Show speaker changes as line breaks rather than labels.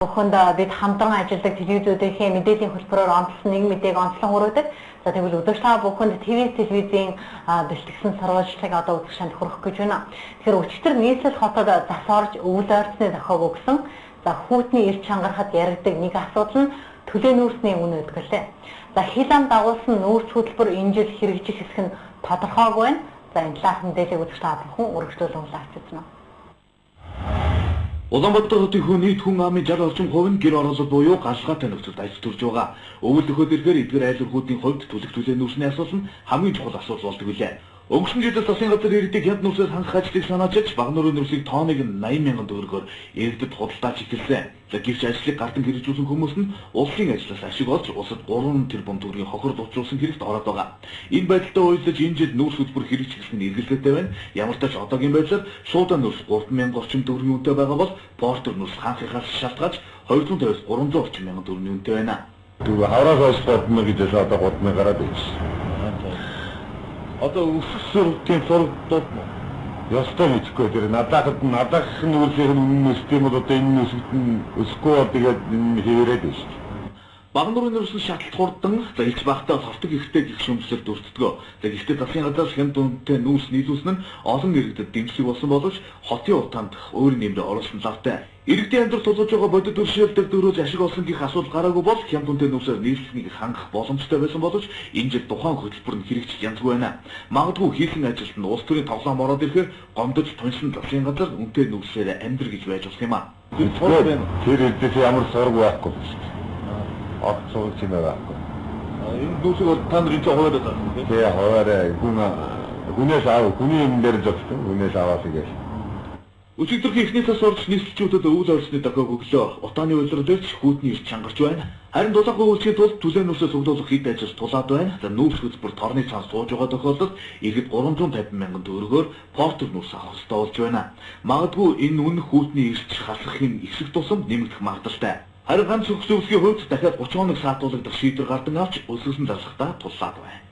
Бүхэнд бид хамтран ажилладаг телевизүүдийнхээ мэдээллийн хөтөлбөрөөр онцлсон нэг мэдээг онцлон хүргэдэг. За тэгвэл үзэгч та бүхэнд ТВ телевизийн бэлтгэсэн сурвалжлагыг одоо үзэгч танд хүргэх гэж байна. Тэгэхээр өчигдөр нийслэл хотод зас орж өвөл ойрцны зохиог өгсөн. За хүүтний эрч чангарахад яригдаг нэг асуудал нь төлөө нүүрсний үн өдгөлээ. За хил ам дагуулсан нүүрс хөтөлбөр энэ жил хэрэгжих хэсэг нь тодорхойгүй байна. За энэ талаарх мэдээллийг үзэгч та бүхэн үргэлжлүүлэн авч үзнэ.
Улаанбаатар хотын хүн нийт хүн амын 60 орчим хувь нь гэр ороолол буюу галгаатай нөхцөлд ажил төрж байгаа. Өвөл нөхөд ирэхээр эдгээр айлрхүүдийн хувьд түлх төлөө нүүрсний асуудал нь хамгийн чухал асуудал болдог билээ. Өнгөрсөн жилээс засгийн газар иргэдийг хямд нүүрсээр хангах ажлыг санаачилж бага нүүрийн нүүрсийг тооныг нь 80 мянган төгрөгөөр иргэдэд худалдааж эхэлсэн. За гэвч ажлыг гардан хэрэгжүүлсэн хүмүүс нь улсын ажлаас ашиг олж улсад 3 тэрбум төгрөгийн хохирол учруулсан хэрэгт ороод байгаа. Энэ байдалтай уялдаж энэ жил нүүрс хөтөлбөр хэрэгжих хэсэг нь эргэлзээтэй байна. Ямар ч тач одоогийн байдлаар суудан нүүрс 3000 орчим төгрөгийн үнэтэй байгаа бол портер нүүрс ханхихаас шалтгаалж 250-аас 300 орчим мянган төгрөгийн үнэтэй байна.
Тэгвэл хавраас хойш 3000 гэж байсан, одоо 3000 гараад ирсэн.
Одоо өсөх сургалтын сургууль дуудна.
Ёстой мэдэхгүй тэр надад надах нүүрсийн үнэн өсдөг юм бол одоо энэ нүүрсэгт нь өсөхгүй бол тэгээд энэ хэврээд байна шүү дээ.
Бага нүүрийн нүүрс нь шаталт хурдан, за илч багтаа цортог ихтэй гих шүүмжлэл дүртдгөө. За гэхдээ засгийн газраас хямд үнэтэй нүүрс нийлүүлсэн нь олон иргэдэд дэмжлэг болсон боловч хотын утаанд өөр нэмрээ оруулсан лавтай. Иргэдийн амьдрал тулгаж байгаа бодит өршөөлтөд дөрөөж ашиг олсон гих асуудал гараагүй бол хямд үнэтэй нүүрсээр нийслэхнийг хангах боломжтой байсан боловч энэ жил тухайн хөтөлбөр нь хэрэгжих янзгүй байна. Магадгүй хийсэн ажилд нь улс төрийн тоглоом ороод ирэхээр гомдож тунсан засгийн газар үнэтэй нүүрсээр амьдр гэж байж болох юм а.
Тэр иргэдээс ямар сураг байхгүй шүү дээ. Огт сураг чимээ байхгүй.
Энэ нүүрсийг бол та нар энэ чинь хуваарай заасан тийм?
Тий, хуваарай. Хүнээс аав, хүний юм дээр зогссон. Хүнээс аваас игээл.
Өчигдрийн эхний сас орж нийслэлчүүдэд өвөл ойрсны дохиог өглөө. Утааны улирлэрч хүүтний эрч чангарч байна. Харин дулаагүй үйлчийн тулд төлөө нүүрсээ цуглуулах хэд ажил тулаад байна. За нүүрс хөтөлбөр торны цаан сууж байгаа тохиолдолд иргэд 350 мянган төгрөгөөр портер нүүрс авах ёстой болж байна. Магадгүй энэ үн хүүтний эрч хасах юм ихсэх тусам нэмэгдэх магадлалтай. Харин ганц төгсөвлөгийн хувьд дахиад 30 хоног саатуулагдах шийдвэр гардан авч өсгөсөн зарлахтаа туллаад байна.